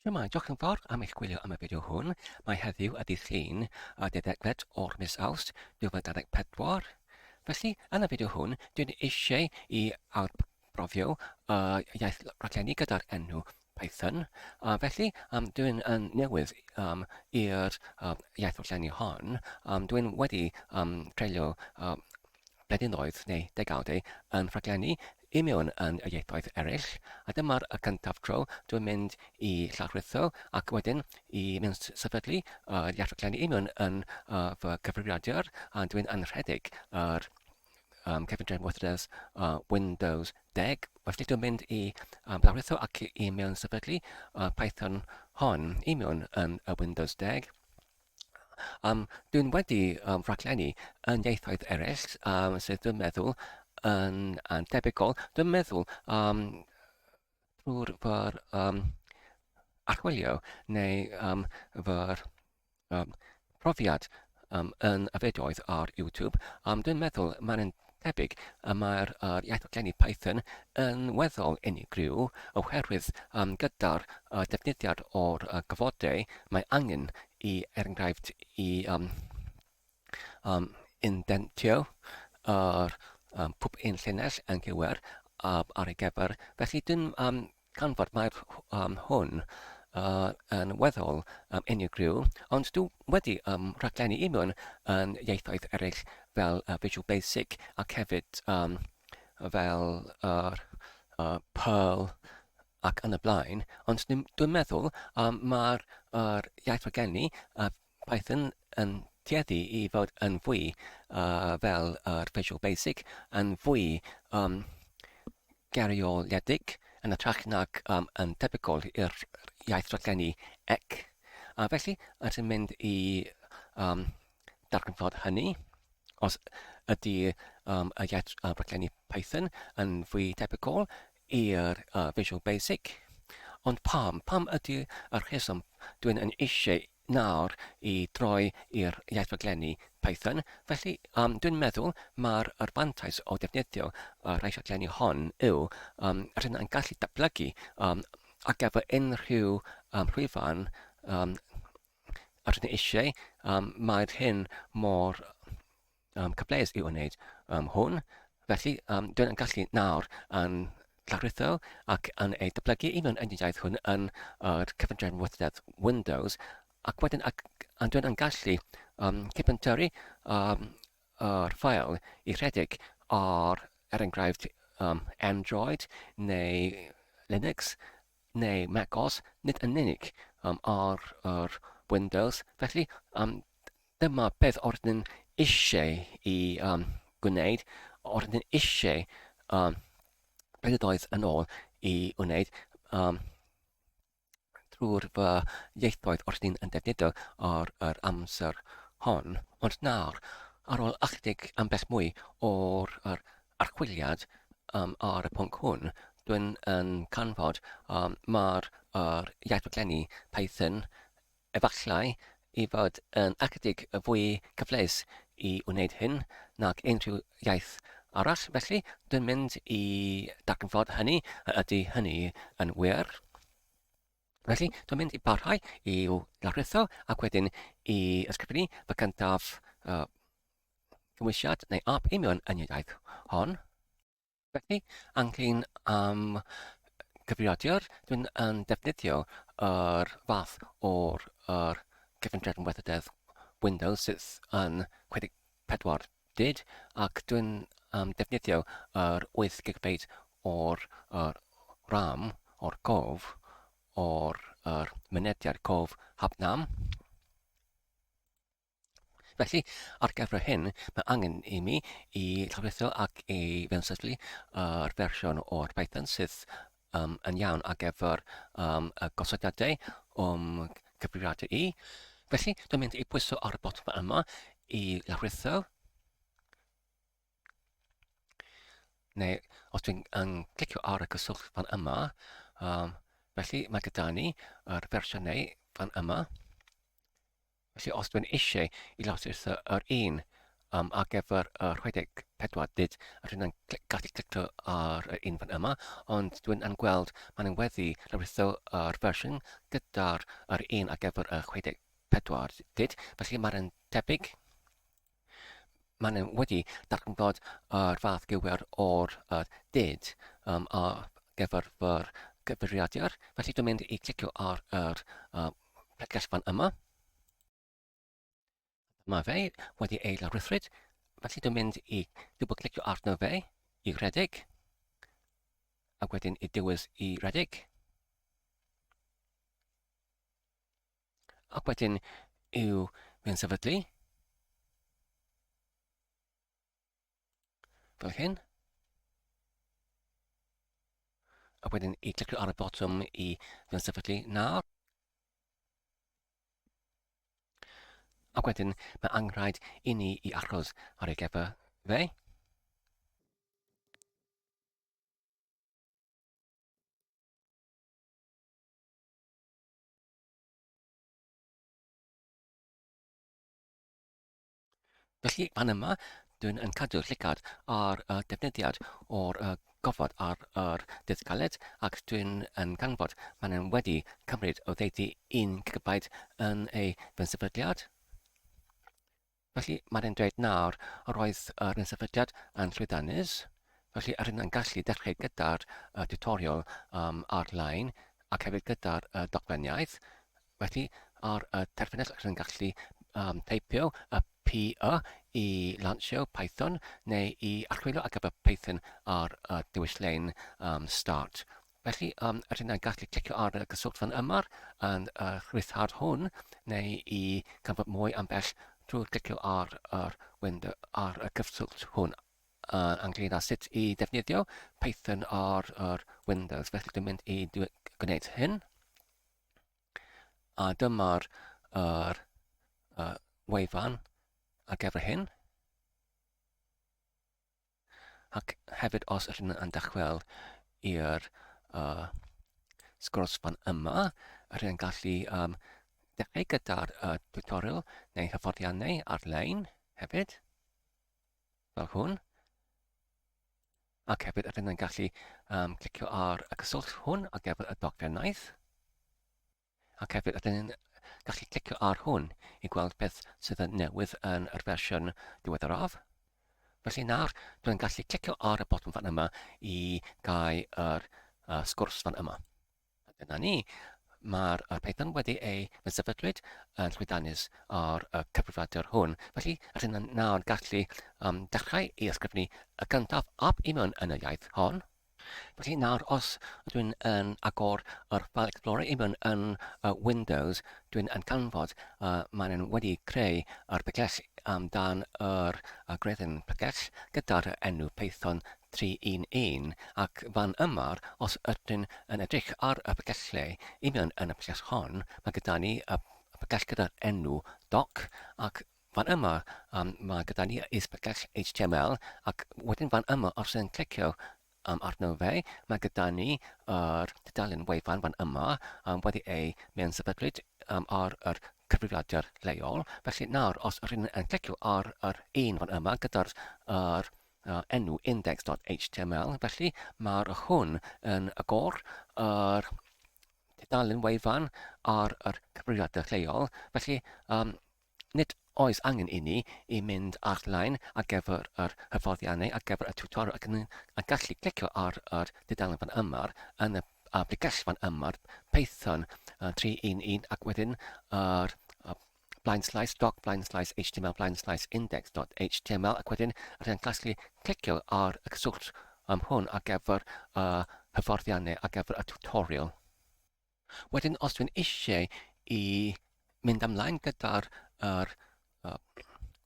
Shwmae, diolch yn fawr am eich gwylio am y fideo hwn. Mae heddiw y dydd Llun, y deuddegfed o'r mis Awst 2024. Felly, yn y fideo hwn, dwi'n eisiau i arbrofio y iaith raglenni gyda'r enw Python. A felly, um, dwi'n yn newydd um, i'r um, iaith raglenni hon. Um, dwi'n wedi um, treulio um, blynyddoedd neu degawdau yn rhaglenni i mewn yn y ieithoedd eraill, a dyma'r y cyntaf tro dwi'n mynd i lawrlwytho ac wedyn i mewn sefydlu yr iaith rhaglenni i mewn yn fy cyfrifiadur, a dwi'n anrhedeg yr um, cefndir Windows, uh, Windows 10, felly dwi'n mynd i um, lawrlwytho ac i mewn sefydlu uh, Python hon i mewn yn y Windows 10. Um, dwi'n wedi um, rhaglenni yn ieithoedd eraill um, sydd dwi'n meddwl yn, yn debygol. Dwi'n meddwl um, trwy'r fy um, archwilio neu um, fy um, profiad um, yn y fideoedd ar YouTube, um, dwi'n meddwl mae'n tebyg y mae'r yr iaith raglenni Python yn weddol unigryw oherwydd um, gyda'r uh, defnyddiad o'r uh, cyfodau mae angen i, er enghraifft, i um, um, indentio yr um, pob un llinell yn gywir uh, ar ei gyfer. Felly dwi'n um, canfod mae'r um, hwn uh, yn weddol um, unigryw, ond dwi wedi um, rhaglenni i mewn yn ieithoedd eraill fel uh, Visual Basic ac hefyd um, fel yr uh, Perl ac yn y blaen, ond dwi'n meddwl um, mae'r er iaith rhaglenni uh, Python yn tueddu i fod yn fwy uh, fel yr Visual Basic, yn fwy um, geirioledig yn hytrach nag um, yn debygol i'r iaith rhaglenni ec. A felly, ydyn mynd i um, darganfod hynny. Os ydy um, y iaith uh, rhaglenni Python yn fwy tebygol i'r uh, Visual Basic. Ond pam? Pam ydy y rheswm dwi'n yn eisiau nawr i droi i'r iaith raglenni Python? Felly, um, dwi'n meddwl mae'r yr fantais o defnyddio y rhai rhaglenni hon yw um, rydyn yn gallu datblygu um, ar gyfer unrhyw um, rhwyfan um, rydyn eisiau. Um, mae'r hyn mor um, cyfleus i wneud um, hwn. Felly, um, dwi'n yn gallu nawr yn lawrlwytho ac yn ei datblygu i mewn yn iaith hwn yn yr cyfundrefn weithrededd Windows ac wedyn ac, yn dwi'n yn gallu um, cipentyrru um, yr ffael i rhedeg ar, er enghraifft, um, Android neu Linux neu MacOS, nid yn unig um, ar yr Windows. Felly, um, Dyma beth oeddwn eisiau i um, gwneud, oeddwn eisiau um, blynyddoedd yn ôl i wneud um, trwy'r fy ieithoedd oeddwn yn defnyddio ar yr amser hon. Ond nawr, ar ôl ychydig ambell mwy o'r yr archwiliad um, ar y pwnc hwn, dwi'n yn canfod um, mae'r yr iaith raglenni Python Efallai ei fod yn ychydig fwy cyfleus i wneud hyn nag unrhyw iaith arall, felly dwi'n mynd i darganfod hynny, a ydy hynny yn wir. Felly, dwi'n mynd i barhau i'w lawrlwytho ac wedyn i ysgrifennu fy cyntaf uh, cymwysiad neu app i mewn yn y iaith hon. Felly, angen am gyfrifiadur, dwi'n yn defnyddio yr fath o'r yr cyfundrefn weithrededd Windows sydd yn 64 did ac dwi'n um, defnyddio yr 8 GB o'r yr RAM o'r gof o'r yr mynediad cof hapnam. Felly, ar gyfer hyn, mae angen i mi i llawrytho ac i fewnsetlu yr fersiwn o'r Python sydd um, yn iawn ar gyfer um, y gosodiadau o'm cyfrifiadur i. Felly, dwi'n mynd i pwyso ar y botwm yma i lawrlwytho. Neu, os dwi'n yn clicio ar y cyswllt fan yma, um, felly mae gyda ni yr fersiynau fan yma. Felly os dwi'n eisiau i lawrlwytho yr un ar gyfer y 64 dyd, a dwi'n gallu clicio ar yr un fan yma, ond dwi'n yn gweld maen nhw'n weddi lawrlwytho yr fersiwn gyda'r yr un ar gyfer y 64 dyd, felly mae'n tebyg maen nhw wedi darganfod yr fath gywir o'r dyd ar gyfer fy gyfrifiadur, felly dwi'n mynd i clicio ar yr pregeth fan yma. Mae fe wedi ei lawrlwythryd, felly dwi'n mynd i dwbl clicio arno fe i redeg, ac wedyn i dewis i redeg. Ac wedyn i'w fe'n sefydlu. Fel hyn. Ac wedyn i clicio ar y botwm i fe'n sefydlu nawr. Ac wedyn mae anghraid i ni i achos ar ei gyfer fe. Felly, fan yma, dwi'n yn cadw llygad ar y defnyddiad o'r gofod ar yr dydd galed ac dwi'n yn ganfod maen nhw wedi cymryd oddeutu 1 gigabyte yn ei fy sefydliad. Felly, mae'n e'n dweud nawr yr oedd yr ymsefydliad yn llwyddiannus, felly yr yn gallu dechrau gyda'r tutorial ar-lein ac hefyd gyda'r dogfeniaeth. Felly, ar y terfynell rydyn yn gallu teipio y PY i lansio Python neu i archwilio ar gyfer Python ar y dewislen Start. Felly, rydyn ni'n gallu clicio ar y cyswllt fan yma yn y rhyddhad hwn, neu i canfod mwy am bell drwy clicio ar yr window, ar y cyswllt hwn ynglyn â sut i defnyddio Python ar yr Windows. Felly dwi'n mynd i gwneud hyn. A dyma'r yr, wefan ar gyfer hyn. Ac hefyd os ydyn yn dychwel i'r sgwrs fan yma, rydyn yn gallu dechrau gyda'r tutorial neu hyfforddiannau ar-lein hefyd, fel hwn. Ac hefyd rydyn yn gallu clicio ar y cyswllt hwn ar gyfer y dogfennaeth. Ac hefyd, rydyn ni'n gallu clicio ar hwn i gweld beth sydd yn newydd yn yr fersiwn diweddaraf. Felly nawr, dwi'n gallu clicio ar y botwm fan yma i gau yr sgwrs fan yma. A dyna ni, mae'r Python wedi ei sefydlwyd yn llwyddiannus ar y cyfrifiadur hwn. Felly, rydyn ni'n nawr gallu dechrau i ysgrifennu y gyntaf app i mewn yn y iaith hon. Felly nawr os dwi'n yn agor yr File Explorer i mewn yn Windows, dwi'n yn canfod maen nhw wedi creu yr pregell amdan yr gredyn pregell gyda'r enw Python 311 ac fan yma os ydyn yn edrych ar y pregellau i mewn yn y pregell hon, mae gyda ni y pregell gyda'r enw doc ac fan yma mae gyda ni is-bregell HTML ac wedyn fan yma os yn clicio arno fe, mae gyda ni yr tudalen wefan fan yma wedi ei mewn sefydlwyd ar yr cyfrifiadur leol. Felly nawr os rydyn yn clicio ar yr un fan yma gyda'r yr, enw index.html, felly mae'r hwn yn agor yr tudalen wefan ar yr cyfrifiadur lleol. Felly nid oes angen i ni i mynd ar-lein ar gyfer yr hyfforddiannau, ar gyfer y tiwtorial ac yn a gallu clicio ar yr dudalen fan yma yn y bregell fan yma, Python 311 ac wedyn yr blaen slaes doc blaen slaes html blaen slaes index.html ac wedyn rydyn gallu clicio ar y cyswllt hwn ar gyfer y hyfforddiannau, ar gyfer y tutorial. Wedyn os dwi'n eisiau i mynd ymlaen gyda'r yr,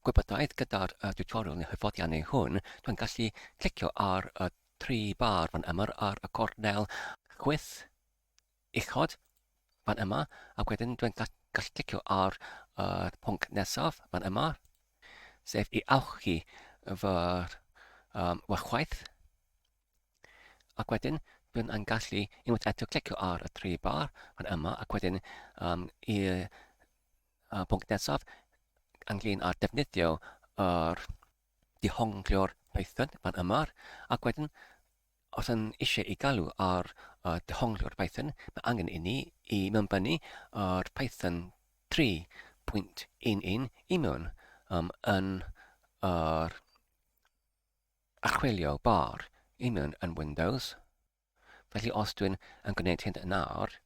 gwybodaeth, gyda'r tutorial neu hyfforddiannau hwn, dwi'n gallu clicio ar y tri bar fan yma ar y cornel chwith uchod fan yma, ac wedyn dwi'n gallu clicio ar y pwnc nesaf fan yma, sef i alchu fy, fy chwaith. Ac wedyn, dwi'n yn gallu unwaith eto clicio ar y tri bar fan yma ac wedyn i'r pwnc nesaf ynglyn â defnyddio yr dehonglio'r Python fan yma, ac wedyn os yn eisiau i galw ar y dehongliwr Python, mae angen i ni i mewnbynnu yr Python 3.11 i mewn um, yn yr archwilio bar i mewn yn Windows. Felly os dwi'n yn gwneud hyn yn awr,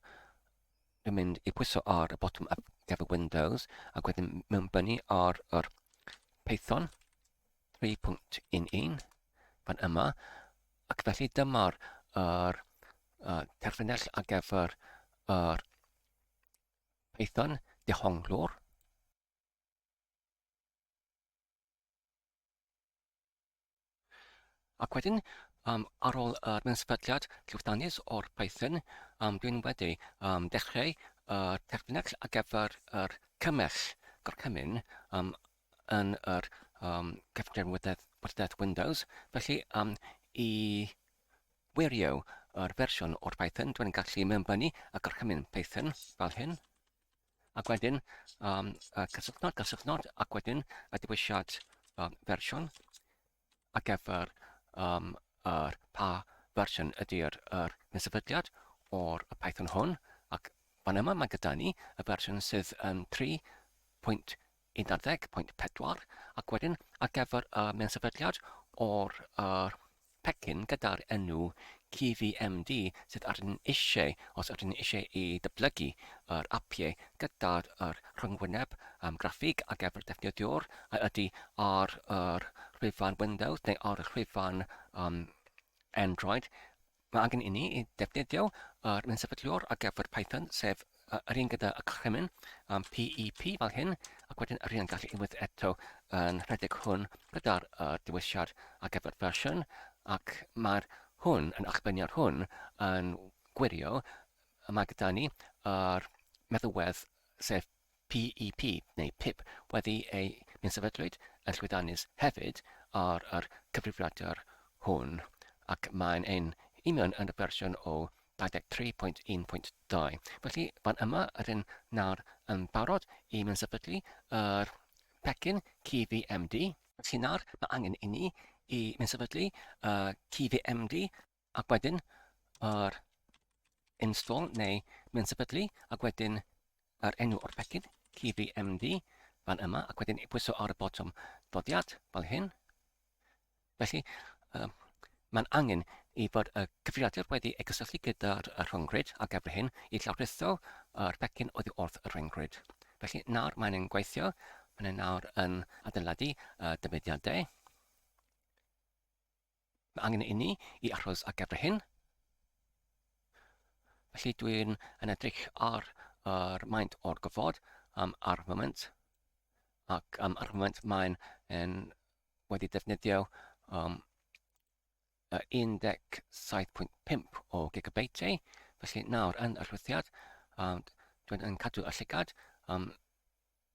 dwi'n mynd i pwyso ar y botwm ar gyfer Windows ac wedyn mewnbynnu ar yr Python 3.11 fan yma ac felly dyma'r yr, uh, terfynell ar gyfer yr Python dehonglwr. Ac wedyn, um, ar ôl yr mewn-sefydliad llwyddiannus o'r Python, um, dwi'n wedi um, dechrau yr terfynell ar gyfer yr cymell gorchymyn um, yn yr um, cyfrif wybodaeth Windows. Felly, um, i wirio yr fersiwn o'r Python, dwi'n gallu mewnbynnu y gorchymyn Python fel hyn. Ac wedyn, um, y cysylltnod, cysylltnod, ac wedyn y dewisiad um, fersiwn ar gyfer um, yr pa fersiwn ydy'r yr sefydliad o'r Python hwn, ac fan yma mae gyda ni y fersiwn sydd yn 3.11.4, ac wedyn ar gyfer y mewn sefydliad o'r yr pecyn gyda'r enw KivyMD sydd arnyn eisiau, os ydyn eisiau i ddatblygu yr apiau gyda'r yr rhyngwyneb um, graffig ar gyfer defnyddiwr, a ydy ar yr rhwyfan Windows neu ar y rhwyfan um, Android. Mae angen i ni i defnyddio yr mewn-sefydliwr ar gyfer Python, sef yr un gyda y crymun, um, PEP fel hyn, ac wedyn yr un yn gallu unwaith eto yn rhedeg hwn gyda'r uh, dewisiad ar gyfer fersiwn, ac mae'r hwn yn achbyniad hwn yn gwirio, mae gyda ni yr meddalwedd sef PEP neu pip wedi ei mewn-sefydlwyd yn llwyddiannus hefyd ar yr cyfrifiadur hwn ac mae'n ein union yn y fersiwn o 23.1.2. Felly fan yma rydyn nawr yn barod i mewn-sefydlu yr pecyn KVMD. Felly nawr mae angen i ni i mewn-sefydlu y KVMD ac wedyn yr install neu mewn sefydlu ac wedyn yr enw o'r pecyn KVMD fan yma ac wedyn pwyso ar y botwm dodiad fel hyn. Felly um, mae'n angen i fod y cyfrifiadur wedi ei gysylltu gyda'r rhyngrwyd ar gyfer hyn i llawrlwytho yr pecyn oddi wrth y rhyngrwyd. Felly nawr mae'n gweithio, mae'n nawr yn adeiladu y dymudiadau. Mae angen i ni i aros ar gyfer hyn. Felly dwi'n yn edrych ar yr maint o'r gofod um, ar y moment. Ac um, ar y moment mae'n en, wedi defnyddio um, 17.5 o gigabyteau. Felly nawr yn y rhwythiad, um, dwi'n yn cadw y llygad um,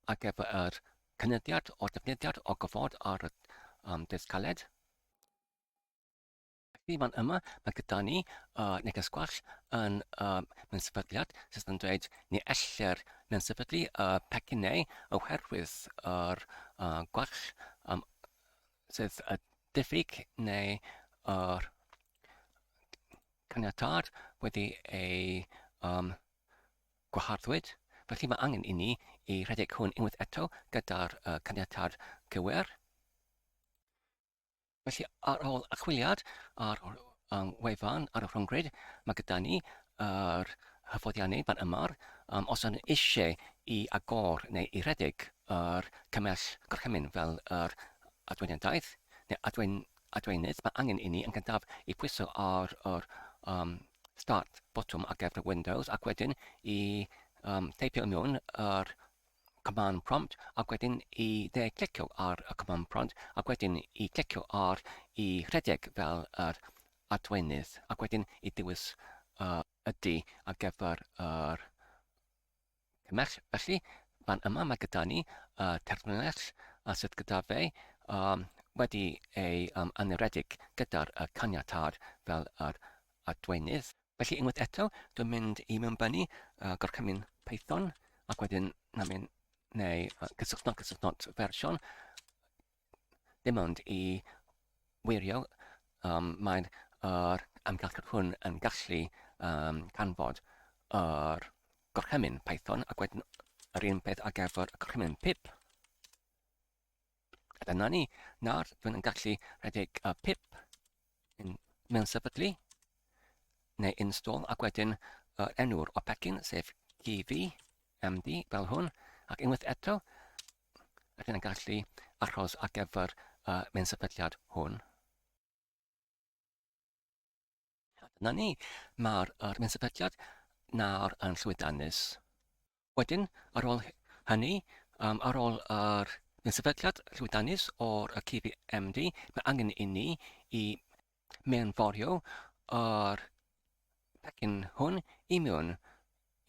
ar gyfer yr cynyddiad o'r defnyddiad o gofod ar y um, disg caled. Felly fan yma mae gyda ni uh, neges gwall yn uh, mewn sefydliad sydd yn dweud ni ellir mewn sefydlu y uh, pecynnau oherwydd yr uh, gwall um, sydd y diffyg neu yr caniatâd wedi ei um, gwaharddwyd, felly mae angen i ni i rhedeg hwn unwaith eto gyda'r uh, caniatâd cywir. Felly ar ôl archwiliad ar um, wefan ar y rhyngrwyd, mae gyda ni yr hyfforddiannau fan yma um, os yn eisiau i agor neu i redeg yr cymell gorchymyn fel yr adweiniadaeth neu adwein, adweinydd, mae angen i ni yn gyntaf i pwyso ar yr um, start botwm ar gyfer Windows ac wedyn i um, teipio mewn yr command prompt ac wedyn i dde clicio ar y command prompt ac wedyn i clicio ar i rhedeg fel yr adweinydd ac wedyn i dewis uh, ydy ar gyfer yr cymell. Felly, fan yma mae gyda ni y terfynell a sydd gyda fe um, wedi ei um, anredig gyda'r uh, caniatâd fel yr adweinydd. Felly unwaith eto, dwi'n mynd i mewnbynnu uh, gorchymyn Python ac wedyn na mynd neu uh, cysylltnod cysylltnod fersiwn. Dim ond i wirio, um, mae'r yr amgylchedd hwn yn gallu um, canfod yr gorchymyn Python ac wedyn yr un peth ar gyfer y gorchymyn pip. A dyna ni. Nawr, dwi'n yn gallu rhedeg y pip in, mewn sefydlu neu install ac wedyn yr enw'r o pecyn, sef kvmd fel hwn, ac unwaith eto, rydyn yn gallu aros ar gyfer y mewn sefydliad hwn. Dyna ni, mae'r er mewn sefydliad nawr yn llwyddiannus. Wedyn, ar ôl hynny, um, ar ôl yr mewn sefydliad llwyddiannus o'r KVMD, mae angen i ni i mewnforio yr pecyn hwn i mewn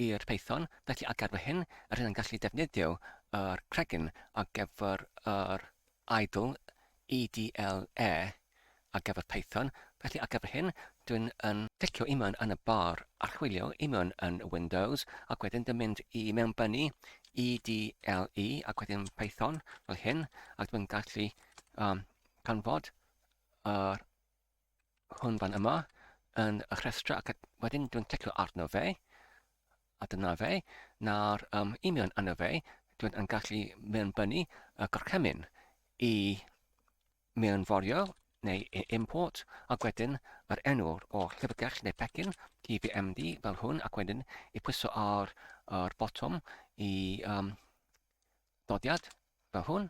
i'r Python, felly ar gyfer hyn, rydyn yn gallu defnyddio yr cregyn ar gyfer yr idle EDLE ar gyfer Python, felly ar gyfer hyn, dwi'n yn clicio i mewn yn y bar archwilio i mewn yn Windows, ac wedyn dwi'n mynd i mewnbynnu EDLE ac wedyn Python fel hyn, ac dwi'n gallu um, canfod yr hwn fan yma yn y rhestr ac wedyn dwi'n clicio arno fe a dyna fe na'r um, union yno fe dwi'n yn gallu mewnbynnu y gorchymyn i mewnforio neu i import ac wedyn yr enw o'r llyfrgell neu pecyn TVMD fel hwn ac wedyn i pwyso ar yr botwm i um, dodiad fel hwn.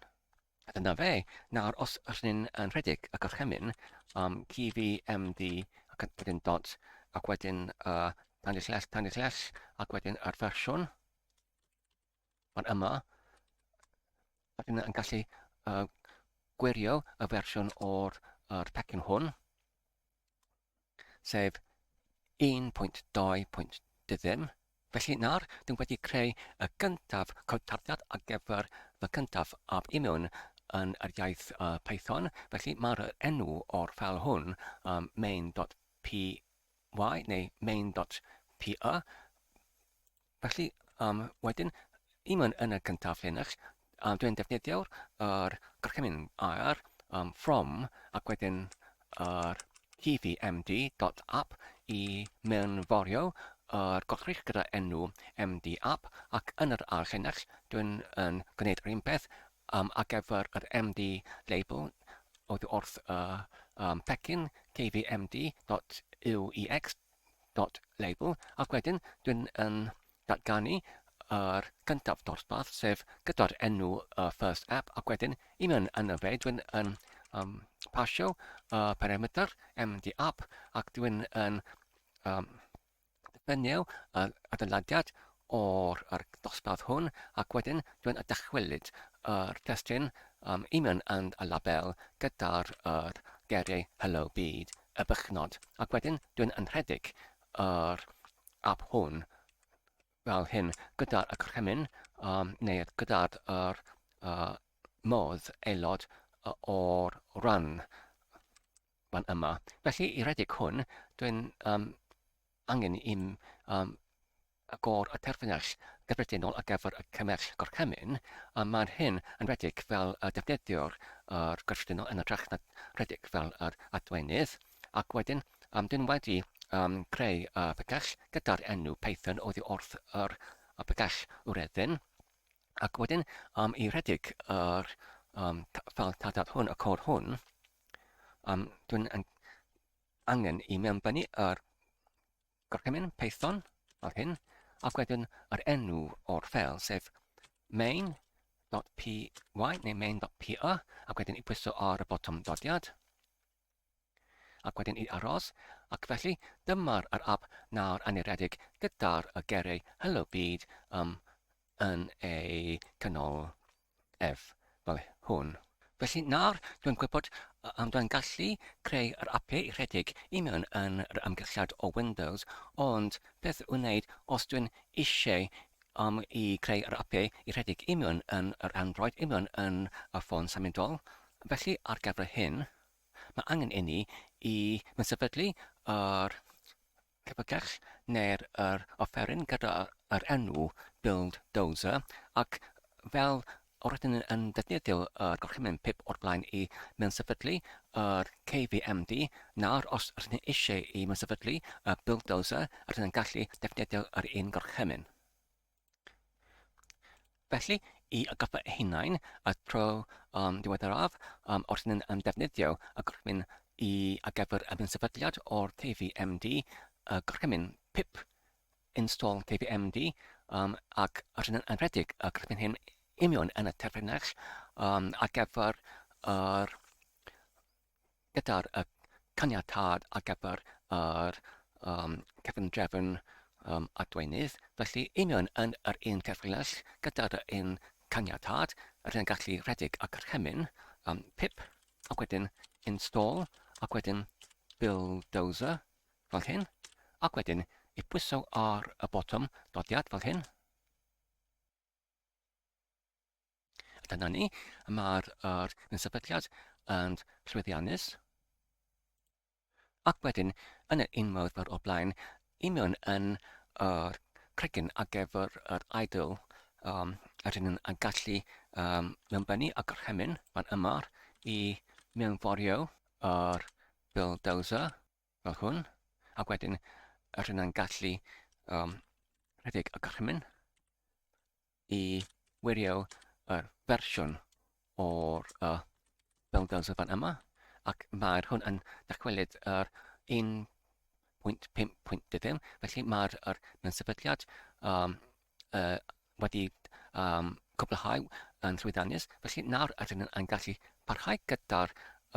A dyna fe. Nawr, os ydyn ni'n yn rhedeg y gorchymyn, um, QVMD, ac wedyn dot, ac wedyn uh, tan llell, tan llell, ac wedyn yr fersiwn, fan yma, rydyn yn gallu uh, gwirio y fersiwn o'r er pecyn hwn, sef 1.2.2. Felly nawr, dwi'n wedi creu y gyntaf cod tarddiad ar gyfer fy cyntaf app i mewn yn yr iaith uh, Python. Felly mae'r enw o'r ffeil hwn um, main.py neu main.py. Felly, um, wedyn, i mewn yn y cyntaf llinell, um, dwi'n defnyddio'r yr gorchymyn air um, from ac wedyn yr tvmd.app i mewnforio yr gollrych gyda enw md-app ac yn yr ail llinell dwi'n yn gwneud yr un peth um, ar gyfer yr md label oddi wrth y um, pecyn kvmd.uex dot label ac wedyn dwi'n yn datganu yr gyntaf dosbarth sef gyda'r enw y first app ac wedyn i mewn yno fe dwi'n yn um, pasio y parameter md app ac dwi'n yn um, diffinio yr adeiladiad o'r yr dosbarth hwn ac wedyn dwi'n dychwelyd yr testun um, i mewn yn y label gyda'r yr geiriau hello byd y bychnod ac wedyn dwi'n yn rhedeg yr app hwn fel hyn gyda'r y gorchymyn um, neu gyda'r yr, uh, modd aelod o'r rhan fan yma. Felly i redeg hwn, dwi'n um, angen i'm um, agor y terfynell gyffredinol ar gyfer y cymell gorchymyn, a mae'r hyn yn rhedeg fel y defnyddiwr yr gyffredinol yn hytrach na rhedeg fel yr adwaenydd, ac wedyn um, dwi'n wedi um, creu y pegell gyda'r enw Python oddi wrth yr y pegell wreddyn, ac wedyn um, i rhedeg yr um, ffeil tadad hwn, y cod hwn, um, dwi'n angen i mewnbynnu yr gorchymyn Python fel hyn, ac wedyn yr enw o'r ffeil, sef main.py neu main.py, ac wedyn i pwyso ar y botwm dodiad, ac wedyn i aros, ac felly dyma'r yr app nawr aniredig gyda'r y geiriau Hello Byd um, yn ei canol ef fel hwn. Felly nawr dwi'n gwybod am dwi'n gallu creu yr apiau i rhedeg i mewn yn yr amgylchiad o Windows, ond beth i'w wneud os dwi'n eisiau um, i creu yr apiau i rhedeg i mewn yn yr Android, i mewn yn y ffôn symudol. Felly ar gyfer hyn, mae angen inni i mewn sefydlu yr llyfrgell neu'r yr offeryn gyda yr enw Build Dozer ac fel Rydyn yn defnyddio yr gorchymyn pip o'r blaen i mewn-sefydlu yr KVMD. Nawr, os rydyn ni eisiau i mewn-sefydlu y bulldozer, rydyn yn gallu defnyddio yr un gorchymyn. Felly, i atgoffa eu hunain, y tro um, diweddaraf, um, os rydyn yn defnyddio y gorchymyn i ar gyfer y mewn-sefydliad o'r KVMD, y gorchymyn pip install KVMD um, ac rydyn yn rhedeg y gorchymyn hyn union yn y terfynell um, ar gyfer yr gyda'r y caniatâd ar gyfer yr um, cyfundrefn um, adweinydd. Felly, union yn yr un terfynell gyda'r un caniatâd, rydyn yn gallu rhedeg y gorchymyn um, pip ac wedyn install ac wedyn bulldozer fel hyn, ac wedyn i pwyso ar y botwm dodiad fel hyn. A dyna ni, mae'r er, sefydliad yn llwyddiannus. Ac wedyn, yn yr un modd fel o'r blaen, i mewn yn yr cregyn ar gyfer yr idle, um, rydyn yn gallu um, mewnbynnu y gorchymyn fan yma i mewnforio yr bulldozer fel hwn, ac wedyn rydyn yn gallu um, rhedeg y gorchymyn i wirio yr fersiwn o'r uh, bulldozer fan yma, ac mae'r hwn yn dychwelyd yr 1.5.0, felly mae'r er, mewn sefydliad um, uh, wedi um, cwblhau yn llwyddiannus, felly nawr ydyn yn gallu parhau gyda'r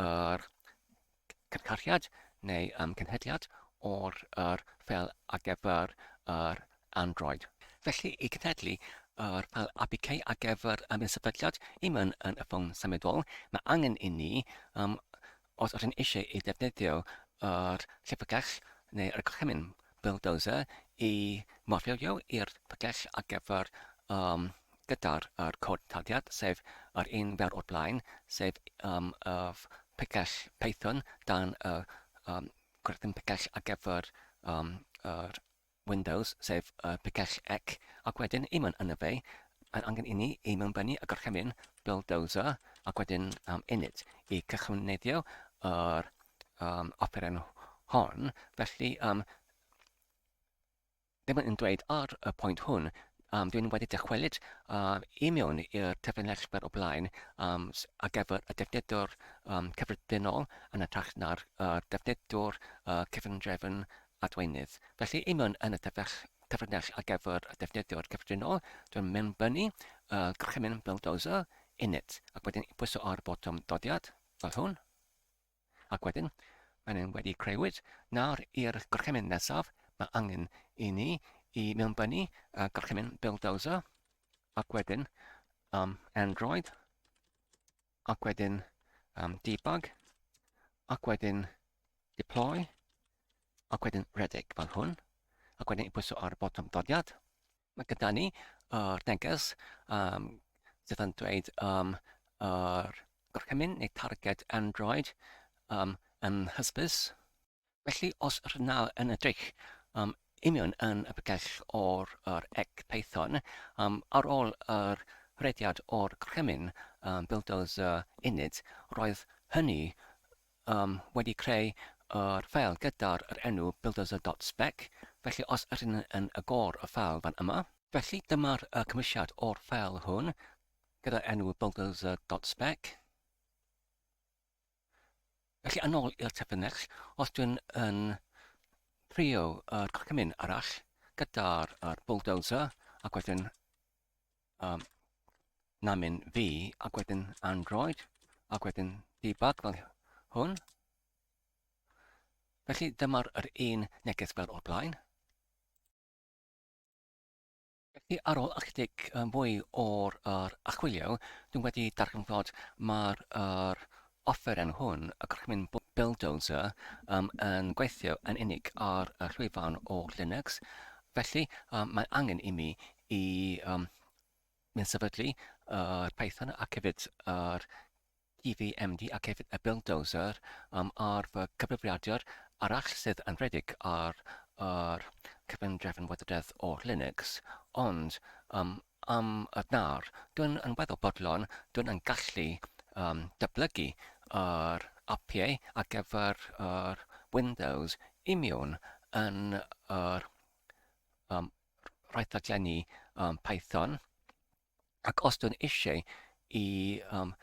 er, cynhyrchiad neu um, cynhedliad o'r er ffeil ar gyfer yr Android. Felly, i cynhedlu yr ffeil APK ar gyfer um, sefydliad i mewn yn y ffôn symudol, mae angen i ni, um, os ydyn eisiau ei defnyddio yr llyfrgell neu'r gorchymyn bulldozer i morffilio i'r pregell ar gyfer um, gyda'r er cod tarddiad, sef yr un fel o'r blaen, sef um, y pregell Python dan y um, gwerthyn pregell ar gyfer um, yr Windows, sef y pregell ec, ac wedyn i mewn yna fe, mae'n angen i ni i mewnbynnu y gorchymyn bulldozer ac wedyn um, init i cychwynneiddio yr um, offeren hon. Felly, um, ddim yn dweud ar y pwynt hwn, um, dwi'n wedi dychwelyd uh, i mewn i'r terfynell fer o blaen um, ar gyfer y defnyddwr um, cyffredinol yn hytrach na'r uh, defnyddwr uh, cyfundrefn adweinydd. Felly, i mewn yn y terfynell ar gyfer y defnyddwr cyffredinol, dwi'n mewnbynnu y uh, gorchymyn bulldozer init ac wedyn pwyso ar botwm dodiad fel hwn. Ac wedyn, mae'n un wedi creuwyd. Nawr i'r gorchymyn nesaf, mae angen i ni i mewnbynnu y gorchymyn bulldozer, ac wedyn um, Android, ac wedyn um, debug, ac wedyn deploy, ac wedyn redeg fel hwn, ac wedyn i pwyso ar botwm dodiad. Mae gyda ni yr neges um, sydd yn dweud um, yr gorchymyn neu targed Android um, yn hysbys. Felly, os rydyn nawr yn edrych um, union yn y pregell o'r yr ec Python, um, ar ôl yr rhediad o'r gorchymyn um, bulldozer init, roedd hynny um, wedi creu yr ffeil gyda'r yr enw bulldozer.spec, felly os ydyn yn agor y ffeil fan yma, Felly dyma'r y cymwysiad o'r ffeil hwn gyda'r enw bulldozer.spec. Felly yn ôl i'r terfynell, os dwi'n yn trio yr gorchymyn arall gyda'r yr bulldozer ac wedyn um, namin fi ac wedyn Android ac wedyn debug fel hwn. Felly dyma'r yr un neges fel o'r blaen. Felly ar ôl ychydig mwy o'r yr archwilio, dwi'n wedi darganfod mae'r yr offeren hwn, y gorchymyn bulldozer, um, yn gweithio yn unig ar y llwyfan o Linux. Felly um, mae angen i mi i um, mynd sefydlu yr Python ac hefyd yr TVMD ac hefyd y Bulldozer um, ar fy cyfrifiadur arall sydd yn rhedeg ar yr cyfundrefn weithrededd o Linux, ond um, am y nawr, dwi'n yn weddol bodlon, dwi'n yn gallu um, datblygu yr apiau ar gyfer yr Windows union yn yr um, rhaid rhaglenni um, Python. Ac os dwi'n eisiau i um,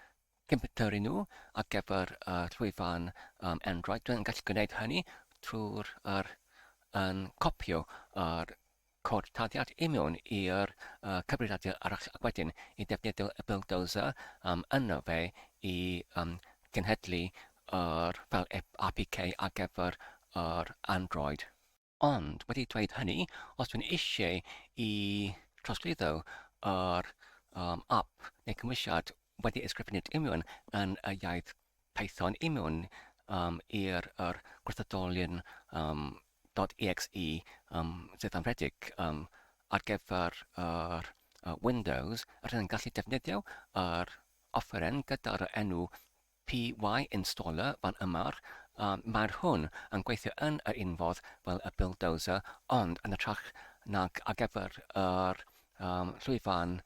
cymheru nhw ar gyfer y llwyfan um, Android, dwi'n gallu gwneud hynny trwy'r yr, yn copio yr cod tarddiad i mewn i'r uh, cyfrifiadur arall ac wedyn i ddefnyddio y bulldozer um, yno fe i um, genhedlu yr fel APK ar gyfer yr Android. Ond, wedi dweud hynny, os dwi'n eisiau i trosglwyddo yr um, app neu cymwysiad wedi ysgrifennu union yn y iaith Python union um, i'r yr gwerthadolion um, .exe um, sydd yn rhedeg um, ar gyfer yr uh, Windows, rydyn yn gallu defnyddio yr offeren gyda'r enw PY Installer fan yma, mae'r hwn yn gweithio yn yr un fodd fel y Bulldozer, ond yn hytrach nag ar gyfer yr um, llwyfan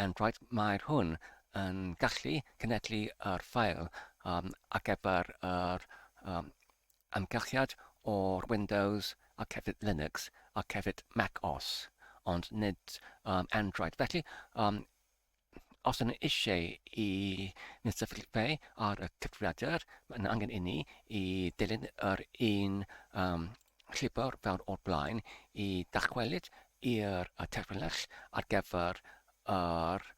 Android, mae'r hwn yn gallu cenedlu yr ffael um, ar gyfer yr um, amgylchiad o'r Windows ac hefyd Linux ac hefyd Mac OS, ond nid um, Android. Felly, um, Os ydyn eisiau i Mister Felipe ar y cyfrifiadur, mae'n angen inni i dilyn yr un um, llwybr fel o'r blaen i dychwelyd i'r terfynell ar gyfer yr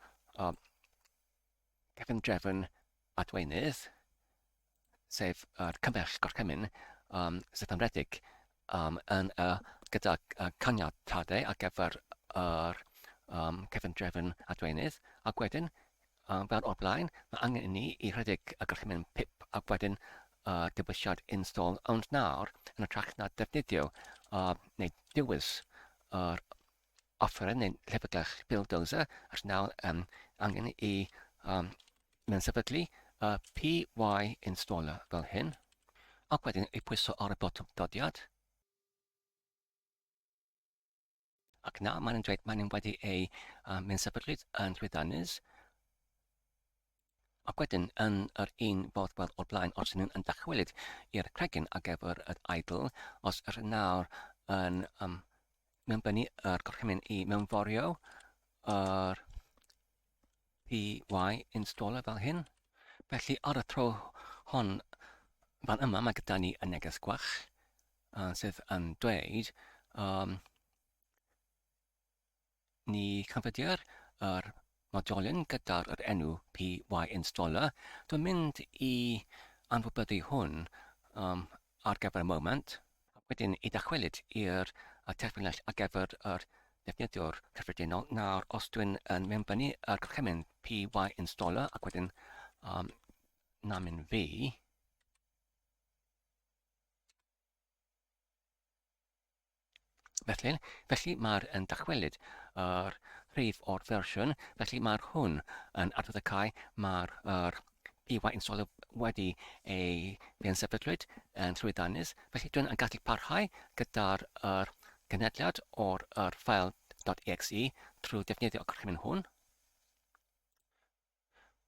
um, cefndrefn adweinydd, sef yr cymell gorchymyn um, sydd yn rhedeg um, yn y, gyda caniatadau ar gyfer yr um, cefndrefn adweinydd, ac wedyn, um, fel o'r blaen, mae angen i ni i rhedeg y gorchymyn pip ac wedyn y uh, dewisiad install, ond nawr, yn hytrach na defnyddio uh, neu dewis yr offeryn neu llyfrgell bulldozer, ac nawr um, angen i um, mewn sefydlu y PY installer fel hyn, ac wedyn ei pwyso ar y botwm dodiad. Ac na, mae'n dweud mae'n wedi ei um, mynd sefydlu yn llwyddiannus. Ac wedyn, yn yr un fodd fel o'r blaen, os ydyn nhw'n dychwelyd i'r cregyn ar gyfer yr idle, os yr nawr yn um, mewnbynnu yr gorchymyn i mewnforio yr PY installer fel hyn. Felly ar y tro hon fan yma mae gyda ni y neges gwell uh, sydd yn dweud um, ni canfyddir yr modiolyn gyda'r yr enw PY installer. Dwi'n mynd i anwybyddu hwn um, ar gyfer y moment. Ac wedyn i ddychwelyd i'r terfynell ar gyfer yr defnyddiwr cyffredinol. Nawr, os dwi'n yn mewnbynnu yr gorchymyn py installer ac wedyn um, namin fi, Felly, felly mae'r yn dychwelyd yr rhif o'r fersiwn, felly mae'r hwn yn arwyddocau, mae'r yr PY installer wedi ei fe'n-sefydlwyd yn llwyddiannus, felly dwi'n yn gallu parhau gyda'r yr genhedliad o'r yr ffael .exe trwy defnyddio y gorchymyn hwn.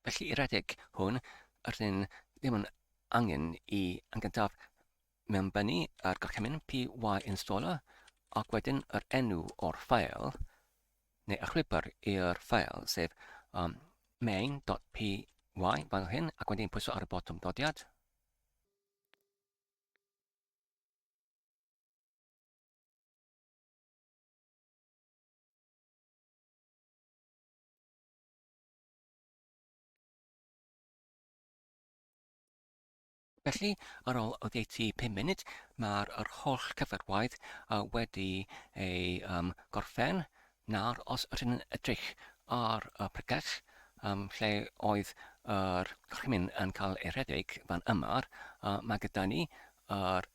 Felly i redeg hwn, rydyn ddim yn angen i yn gyntaf mewnbynnu yr gorchymyn py installer ac wedyn yr enw o'r ffael neu y llwybr i'r ffael sef um, main.py fel hyn ac wedyn pwyso ar y botwm dodiad. Felly, ar ôl oddeutu 5 munud, mae'r yr holl cyfarwaith wedi ei um, gorffen. Nawr, os ydyn yn edrych ar y pregeth um, lle oedd yr gorchymyn yn cael ei rhedeg fan yma, uh, mae gyda ni yr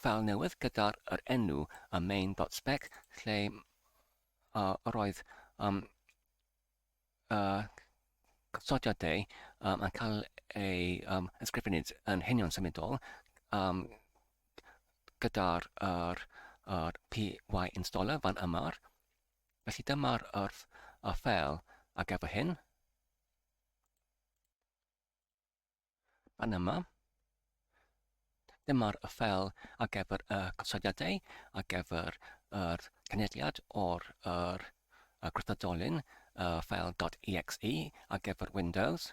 ffeil newydd gyda'r yr enw y main.spec lle uh, yr oedd um, uh, gosodiadau um, yn cael ei um, ysgrifennu yn henion symudol um, gyda'r yr, yr PY installer fan yma. Felly dyma'r yr, y ffeil ar gyfer hyn. Fan yma. Dyma'r ffeil ar gyfer y gosodiadau, ar gyfer yr cynulliad o'r yr, y grythodolyn, y ffeil .exe ar gyfer Windows.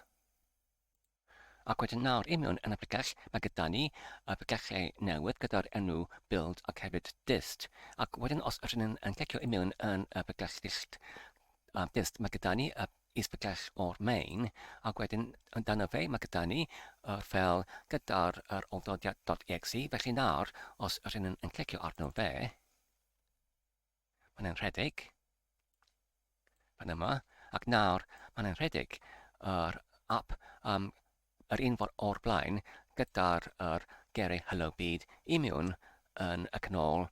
Ac wedyn nawr i mewn yn y pregell, mae gyda ni y pregellau newydd gyda'r enw build ac hefyd dist. Ac wedyn os ydyn ni'n yn clicio i mewn yn y pregell dist, dist mae gyda ni y is-bregell o'r main, ac wedyn yn dan y fe mae gyda ni yr ffeil gyda'r yr oldodiad.exe, felly nawr os ydyn ni'n yn clicio arno fe, mae'n rhedeg, fan yma, ac nawr mae'n rhedeg yr app um, yr un ffordd o'r blaen gyda'r yr geiriau Hello Byd i mewn yn y canol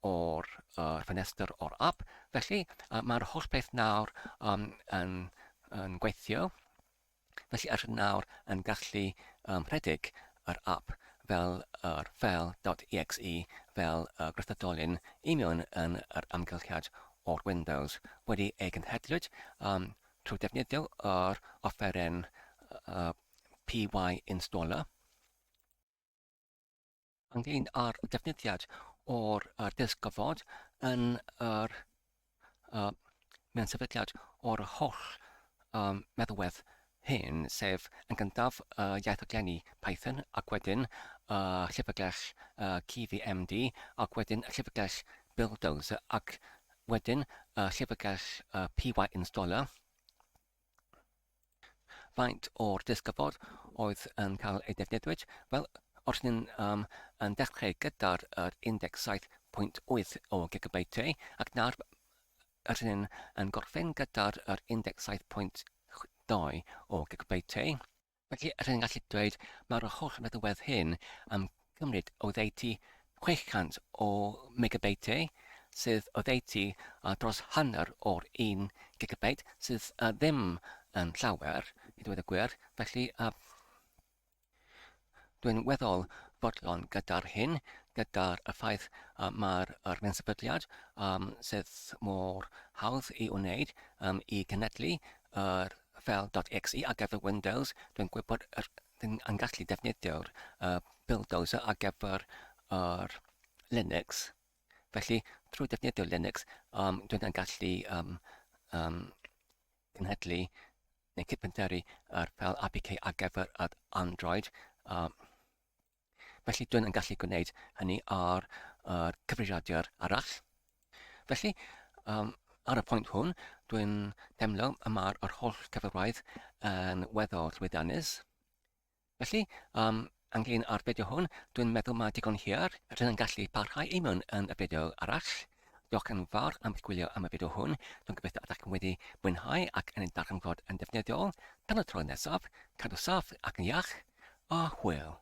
o'r uh, ffenestr o'r app. Felly, uh, mae'r holl beth nawr um, yn, yn gweithio. Felly, yr nawr yn gallu um, rhedeg yr app fel yr ffeil.exe fel y grythodolyn i mewn yn yr amgylchiad o'r Windows wedi ei gynhedlwyd um, trwy defnyddio yr offeren uh, PY Installer. Ynglyn â'r defnyddiad o'r uh, disg gofod yn yr uh, mewn sefydliad o'r holl um, meddalwedd hyn, sef yn gyntaf uh, iaith raglenni Python ac wedyn uh, llyfrgell uh, KivyMD ac wedyn llyfrgell Bulldozer ac wedyn uh, llyfrgell uh, PY Installer. Faint o'r disgyfod oedd yn cael ei defnyddiwyd? Wel, os ni'n um, yn dechrau gyda'r yr 17.8 o gigabytiau, ac nawr ydyn ni'n yn gorffen gyda'r yr 17.2 o gigabytiau. Felly, rydyn ni'n gallu dweud mae'r holl meddalwedd hyn yn cymryd oddeutu 600 o megabytiau, sydd oddeutu dros hanner o'r 1 gigabyte, sydd ddim yn llawer, i ddweud y gwir. Felly, dwi'n weddol fodlon gyda'r hyn, gyda'r ffaith mae'r yr sefydliad sydd mor hawdd i wneud i genedlu yr fel .exe ar gyfer Windows, dwi'n gwybod yr dwi'n yn gallu defnyddio'r uh, Bulldozer ar gyfer yr Linux. Felly, trwy defnyddio Linux, um, dwi'n yn gallu um, um, cynhedlu neu cydbenteri yr fel APK ar gyfer yr Android. Um, Felly dwi'n yn gallu gwneud hynny ar yr cyfrifiadur arall. Felly, um, ar y pwynt hwn, dwi'n teimlo y mae'r yr holl cyfrwaidd yn weddol llwyddiannus. Felly, um, ynglyn â'r fideo hwn, dwi'n meddwl mae digon hir. Rydyn yn gallu parhau i mewn yn y fideo arall. Diolch yn fawr am eich gwylio am y fideo hwn. Dwi'n gobeithio ydych chi'n wedi mwynhau ac yn ei darganfod yn defnyddiol. Tan y tro nesaf, cadw saff ac yn iach, a hwyl.